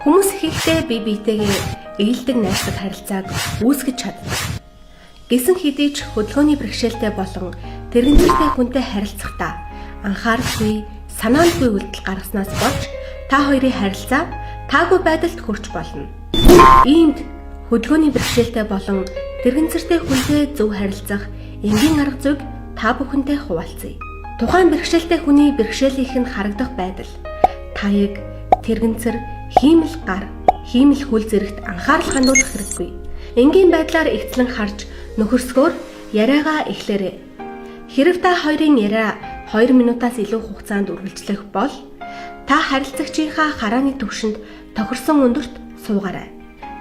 Хүмүүс ихэнхдээ бие биетэйгээ ээлдэг найрсаг харилцааг үүсгэж чаддаг. Гэсэн хэдий ч хөдөлгөөний бэрхшээлтэй болон тэрэгцэртэй хүнтэй харилцахдаа анхааралгүй, санаандгүй үйлдэл гаргаснаас болж та хоёрын харилцаа таагүй байдалд хүрч болно. Иймд хөдөлгөөний бэрхшээлтэй болон тэрэгцэртэй хүнтэй зөв харилцах энгийн арга зүйг та бүхэнтэй хуваалцъя. Тухайн бэрхшээлтэй хүний бэрхшээлийнх нь харагдах байдал, таяг, тэрэгцэр, хиймэл гар, хиймэл хөл зэрэгт анхаарал хандуулах хэрэггүй. Энгийн байдлаар эгцлэн харж нөхөрсгөөр яриагаа эхлээрэй. Хэрэв та хоёрын яриа 2 минутаас илүү хугацаанд үргэлжлэх бол та харилцагчийнхаа харааны түвшинд тохирсон өндөрт суугаарай.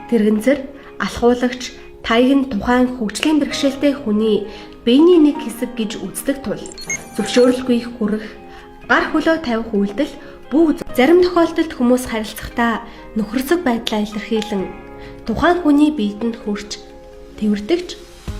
Тэрэгцэр, алхуулагч, таяг нь тухайн хөгжлийн бэрхшээлтэй хүний биений нэг хэсэг гэж үздэг тул зөвшөөрөлгүй хүрэх, гар хөлөө тавих үйлдэл бүү. Зарим тохиолдолд хүмүүс харилцахдаа нөхөрсөг байдлаа илэрхийлэн тухайн хүний биед нь хүрч тэвэрдэг ч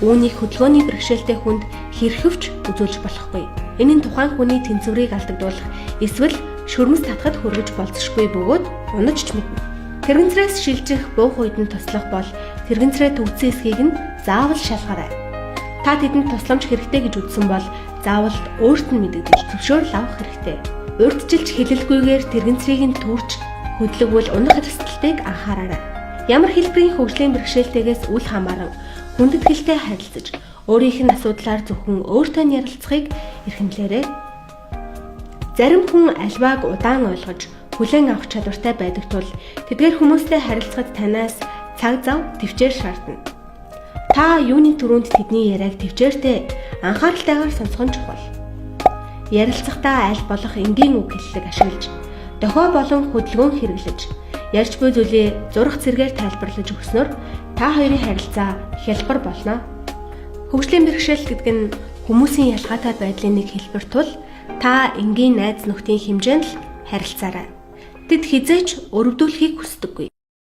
үүнийг хөдөлгөөний бэрхшээлтэй хүнд хэрхэвч үзүүлж болохгүй. Энэ нь тухайн хүний тэнцвэрийг алдагдуулах эсвэл шөрмөс татахад хүргэж болзошгүй бөгөөд унаж ч мэднэ. Тэрэгцрээс шилжих буух үед нь туслах бол тэрэгцрээ түгжсэн эсэхийг нь заавал шалгаарай. Та тэдэнд тусламж хэрэгтэй гэж үзсэн бол заавал өөрт нь мэдэгдэж зөвшөөрөл авах хэрэгтэй. Урьдчилж хэлэлгүйгээр тэрэгцрийг нь түүрч хөдлөгвөл унах эрсдэлтэйг анхаараарай. Ямар хэлбэрийн хөгжлийн бэрхшээлтэйгээс үл хамааран хүндэтгэлтэй харилцаж өөрийнх нь асуудлаар зөвхөн өөртөө нь ярилцахыг эрхэмлээрэй. Зарим хүн аливааг удаан ойлгож хүлээн авах чадвартай байдаг тул тэдгээр хүмүүстэй харилцахад танаас цаг зав, тэвчээр шаардна. Та юуны түрүүнд тэдний яриаг тэвчээртэй, анхааралтайгаар сонсох нь чухал. Ярилцахдаа аль болох энгийн үг хэллэг ашиглаж, дохио болон хөдөлгөөн хэрэглэж, ярьж буй зүйлээ зурах зэргээр тайлбарлаж өгснөөр та хоёрын харилцаа хялбар болно. Хөгжлийн бэрхшээл гэдэг нь хүмүүсийн ялгаатай байдлын нэг хэлбэр тул та энгийн найз нөхдийн хэмжээнд л харилцаарай. Тэд хэзээ ч өрөвдүүлэхийг хүсдэггүй.